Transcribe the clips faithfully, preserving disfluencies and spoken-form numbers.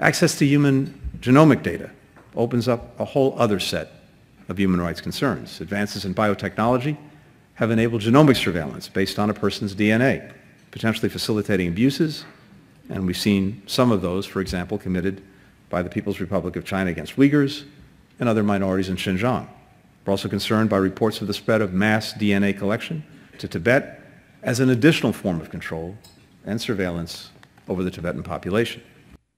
Access to human genomic data opens up a whole other set of human rights concerns. Advances in biotechnology have enabled genomic surveillance based on a person's D N A, potentially facilitating abuses, and we've seen some of those, for example, committed by the People's Republic of China against Uyghurs and other minorities in Xinjiang. We're also concerned by reports of the spread of mass D N A collection to Tibet as an additional form of control and surveillance over the Tibetan population.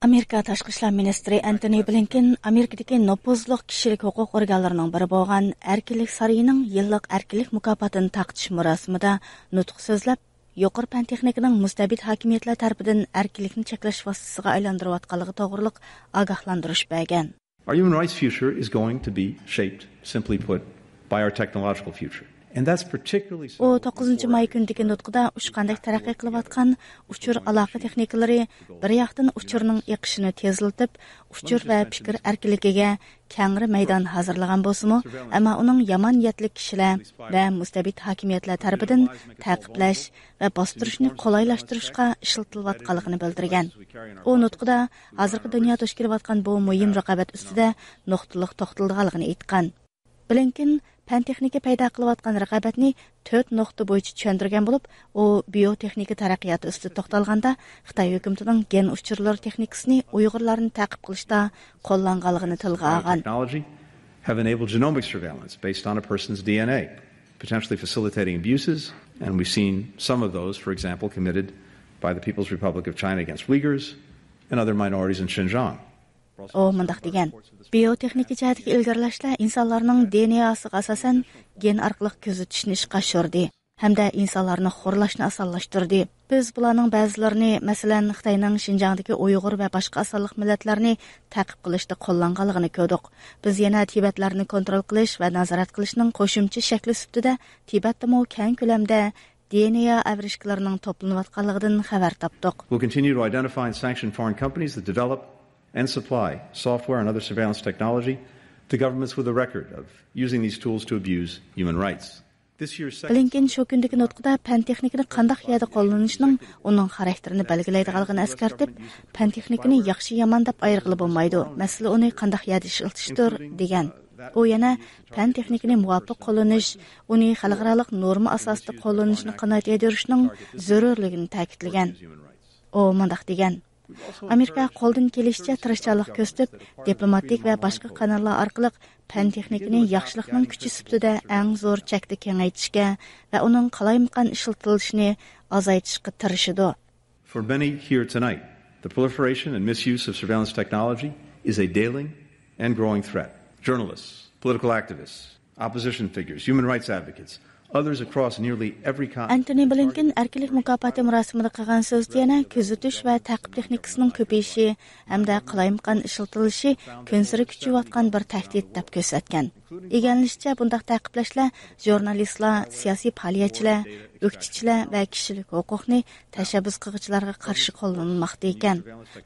ئامېرىكا تاشقى ئىشلار مىنىستىرى ئەنتونى بلىنكېن ئامېرىكىدىكى نوپۇزلۇق كىشىلىك ھوقۇق ئورگانلىرىنىڭ بىرى بولغان ئەركىنلىك سارىيىنىڭ يىللىق ئەركىنلىك مۇكاپاتىنى تارقىتىش مۇراسىمىدا نۇتۇق سۆزلەپ، يۇقىرى پەن تېخنىكىنىڭ مۇستەبىت ھاكىمىيەتلەر تەرىپىدىن ئەركىنلىكنى چەكلەش ۋاسىتىسىغا ئايلاندۇرۇۋاتقانلىقى توغرۇلۇق ئاگاھلاندۇرۇش بەرگەن. Our human rights future is going to be shaped, simply put, by our technological future. And that's particularly so ئۇ توققۇزىنچى ماي كۈنىدىكى نۇتقىدا ئۇچقاندەك تەرەققىي قىلىۋاتقان ئۇچۇر ئالاقە تېخنىكىلىرى بىر ياقتىن ئۇچۇرنىڭ ئېقىشىنى تېزلىتىپ، ئۇچۇر ۋە پىكىر ئەركىنلىكىگە كەڭرى مەيدان ھازىرلىغان بولسىمۇ، ئەمما ئۇنىڭ يامان نىيەتلىك كىشىلەر ۋە مۇستەبىت ھاكىمىيەتلەر تەرىپىدىن تەقىبلەش ۋە باستۇرۇشنى قولايلاشتۇرۇشقا ئىشلىتىلىۋاتقانلىقىنى بىلدۈرگەن. ئۇ نۇتقىدا ھازىرقى دۇنيا دۇچ كېلىۋاتقان بۇ مۇھىم رىقابەت ئۈستىدە نۇقتىلىق توختىلىدىغانلىقىنى ئېيتقان. بلىنكېن پەن تېخنىكا پەيدا قىلىۋاتقان رىقابەتنى تۆت نۇقتا بويىچە چۈشەندۈرگەن بولۇپ، ئۇ بىيو تېخنىكا تەرەققىياتى ئۈستىدە توختالغاندا، خىتاي ھۆكۈمىتىنىڭ گېن ئۇچۇرلىرى تېخنىكىسىنى ئۇيغۇرلارنى تەقىب قىلىشتا قوللانغانلىقىنى تىلغا ئالغان. Technology have enabled genomic surveillance based on a person's D N A, potentially facilitating abuses, and we've seen some of those, for example, committed by the People's Republic of China against Uyghurs and other minorities in Xinjiang. ئۇ مۇنداق دېگەن، بىيو تېخنىكا جەھەتتىكى ئىلگىرىلەشلەر ئىنسانلارنىڭ دېئېنئېسىغا ئاساسەن گېن ئارقىلىق كۆزىتىشنى ئىشقا ئاشۇردى ھەمدە ئىنسانلارنى خورلاشنى ئاسانلاشتۇردى. بىز بۇلارنىڭ بەزىلىرىنى، مەسىلەن، خىتاينىڭ شىنجاڭدىكى ئۇيغۇر ۋە باشقا ئاز سانلىق مىللەتلەرنى تەقىب قىلىشتا قوللانغانلىقىنى كۆردۇق. بىز يەنە تىبەتلەرنى كونترول قىلىش ۋە نازارەت قىلىشنىڭ قوشۇمچە شەكلى سۈپىتىدە تىبەتتىمۇ كەڭ كۆلەمدە دېئېنئې ئاۋرىشكىلىرىنىڭ توپلىنىۋاتقانلىقىدىن خەۋەر تاپتۇق. We'll continue to identify and sanction foreign companies that develop and supply software and other surveillance technology to governments with a record of using these tools to abuse human rights. This year's second بلىنكېن شۇ كۈندىكى نۇتقىدا پەن تېخنىكىنى قانداق يەردە قوللىنىشنىڭ ئۇنىڭ خاراكتېرىنى بەلگىلەيدىغانلىقىنى ئەسكەرتىپ، پەن تېخنىكىنى ياخشى يامان دەپ ئايرىغىلى بولمايدۇ، مەسىلە ئۇنى قانداق يەردە ئىشلىتىشتۇر، دېگەن. ئۇ يەنە پەن تېخنىكىنى مۇۋاپىق قوللىنىش، ئۇنى خەلقئارالىق نورما ئاساسىدا قوللىنىشنى قانات يايدۇرۇشنىڭ زۆرۈرلۈكىنى تەكىتلىگەن. ئۇ مۇنداق دېگەن، ئامېرىكا قولدىن كېلىشىچە تىرىشچانلىق كۆرسىتىپ، دىپلوماتىك ۋە باشقا قاناللار ئارقىلىق پەن تېخنىكىنى ياخشىلىقنىڭ كۈچى سۈپىتىدە ئەڭ زور چەكتە كېڭەيتىشكە ۋە ئۇنىڭ قالايمىقان ئىشلىتىلىشىنى ئازايتىشقا تىرىشىدۇ. For many here tonight, the proliferation and misuse of surveillance technology is a daily and growing threat. Journalists, political activists, opposition figures, human rights advocates, others across nearly every continent. ئەنتونى بلىنكېن ئەركىنلىك مۇكاپاتى مۇراسىمىدا قىلغان سۆزىدە يەنە كۆزىتىش ۋە تەقىب تېخنىكىسىنىڭ كۆپىيىشى ھەمدە قالايمىقان ئىشلىتىلىشى كۈنسېرى كۈچىيىۋاتقان بىر تەھدىت دەپ كۆرسەتكەن. ئىگىلىنىشىچە، بۇنداق تەقىبلەشلەر ژۇرنالىستلار، سىياسىي پائالىيەتچىلەر، ئۆكتىچىلەر ۋە كىشىلىك ھوقۇقنى تەشەببۇس قىلغۇچىلارغا قارشى قوللىنىلماقتا ئىكەن.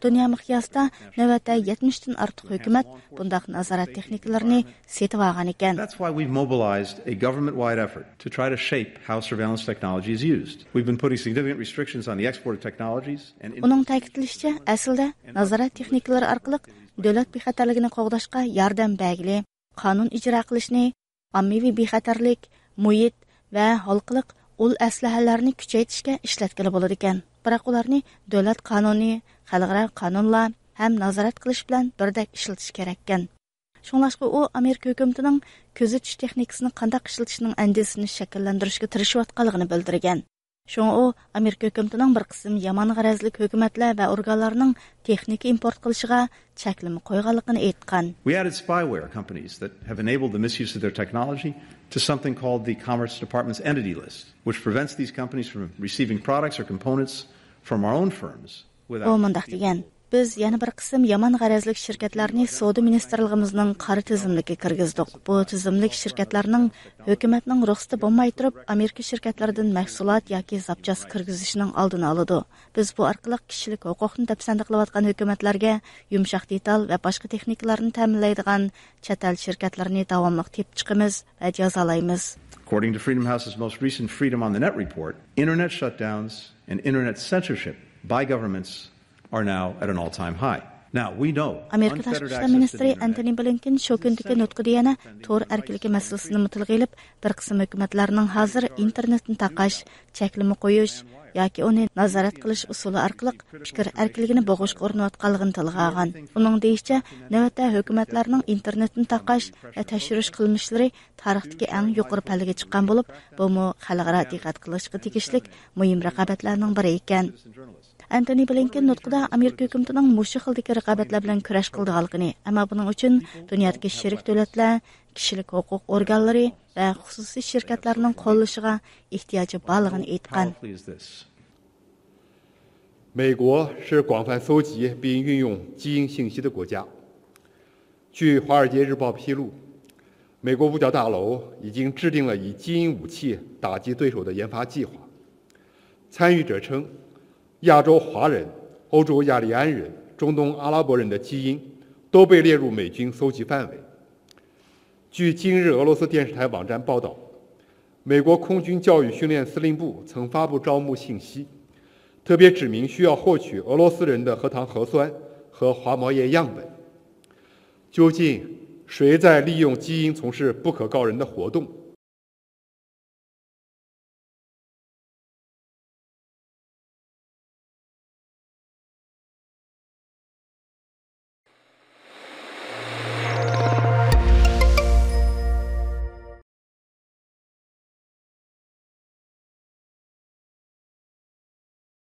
دۇنيا مىقياسىدا نۆۋەتتە يەتمىشتىن ئارتۇق ھۆكۈمەت بۇنداق نازارەت تېخنىكىلىرىنى سېتىۋالغان ئىكەن. That's why we've mobilized a government-wide effort to try to shape how surveillance technology is used. We've been putting significant restrictions on the export of technologies and ئۇنىڭ تەكىتلىشىچە، ئەسلىدە نازارەت تېخنىكىلىرى ئارقىلىق دۆلەت بىخەتەرلىكىنى قوغداشقا ياردەم بەرگىلى، قانۇن ئىجرا قىلىشنى، ئاممىۋى بىخەتەرلىك، مۇھىت ۋە ھالقىلىق ئۇل ئەسلىھەلەرنى كۈچەيتىشكە ئىشلەتكىلى بولىدىكەن. بىراق ئۇلارنى دۆلەت قانۇنى، خەلقئارا قانۇنلار ھەم نازارەت قىلىش بىلەن بىردەك ئىشلىتىش كېرەككەن. شۇڭلاشقا ئۇ ئامېرىكا ھۆكۈمىتىنىڭ كۆزىتىش تېخنىكىسىنى قانداق ئىشلىتىشنىڭ ئەندىزىسىنى شەكىللەندۈرۈشكە تىرىشىۋاتقانلىقىنى بىلدۈرگەن. شۇڭا ئۇ ئامېرىكا ھۆكۈمىتىنىڭ بىر قىسىم يامان غەرەزلىك ھۆكۈمەتلەر ۋە ئورگانلارنىڭ تېخنىكا ئىمپورت قىلىشىغا چەكلىمە قويغانلىقىنى ئېيتقان. We added spyware companies that have enabled the misuse of their technology to something called the Commerce Department's Entity List, which prevents these companies from receiving products or components from our own firms ئۇ مۇنداق دېگەن، بىز يەنە بىر قىسىم يامان غەرەزلىك شىركەتلەرنى سودا مىنىستىرلىقىمىزنىڭ قارا تىزىملىكىگە كىرگۈزدۇق. بۇ تىزىملىك شىركەتلەرنىڭ ھۆكۈمەتنىڭ رۇخسىتى بولماي تۇرۇپ، ئامېرىكا شىركەتلىرىدىن مەھسۇلات ياكى زاپچاس كىرگۈزۈشىنىڭ ئالدىنى ئالىدۇ. بىز بۇ ئارقىلىق كىشىلىك ھوقۇقنى دەپسەندە قىلىۋاتقان ھۆكۈمەتلەرگە يۇمشاق دېتال ۋە باشقا تېخنىكىلارنى تەمىنلەيدىغان چەت ئەل شىركەتلىرىنى داۋاملىق تېپىپ چىقىمىز ۋە جازالايمىز. According to Freedom House's most recent Freedom on the Net report, internet shutdowns and internet censorship by governments are now at an all-time high. ئامېرىكا تاشقى ئىشلار مىنىستىرى ئەنتونى بلىنكېن شۇ كۈندىكى نۇتقىدا يەنە تور ئەركىنلىكى مەسىلىسىنىمۇ تىلغا ئېلىپ، بىر قىسىم ھۆكۈمەتلەرنىڭ ھازىر ئىنتېرنېتنى تاقاش، چەكلىمە قويۇش ياكى ئۇنى نازارەت قىلىش ئۇسۇلى ئارقىلىق پىكىر ئەركىنلىكىنى بوغۇشقا ئۇرۇنۇۋاتقانلىقىنى تىلغا ئالغان. ئۇنىڭ دېيىشىچە، نۆۋەتتە ھۆكۈمەتلەرنىڭ ئىنتېرنېتنى تاقاش ۋە تەكشۈرۈش قىلمىشلىرى تارىختىكى ئەڭ يۇقىرى پەللىگە چىققان بولۇپ، بۇمۇ خەلقئارا دىققەت قىلىشقا تېگىشلىك مۇھىم رىقابەتلەرنىڭ بىرى ئىكەن. ئەنتونى بلىنكېن نۇتقىدا ئامېرىكا ھۆكۈمىتىنىڭ مۇشۇ خىلدىكى رىقابەتلەر بىلەن كۈرەش قىلىدىغانلىقىنى، ئەمما بۇنىڭ ئۈچۈن دۇنيادىكى شېرىك دۆلەتلەر، كىشىلىك ھوقۇق ئورگانلىرى ۋە خۇسۇسىي شىركەتلەرنىڭ قوللىشىغا ئېھتىياجى بارلىقىنى ئېيتقان. 美国是广泛搜集并运用基因信息的国家。据《华尔街日报》披露，美国五角大楼已经制定了以基因武器打击对手的研发计划。参与者称，亚洲华人、欧洲亚利安人、中东阿拉伯人的基因都被列入美军搜集范围。据今日俄罗斯电视台网站报道，美国空军教育训练司令部曾发布招募信息，特别指明需要获取俄罗斯人的核糖核酸和滑膜液样本。究竟谁在利用基因从事不可告人的活动？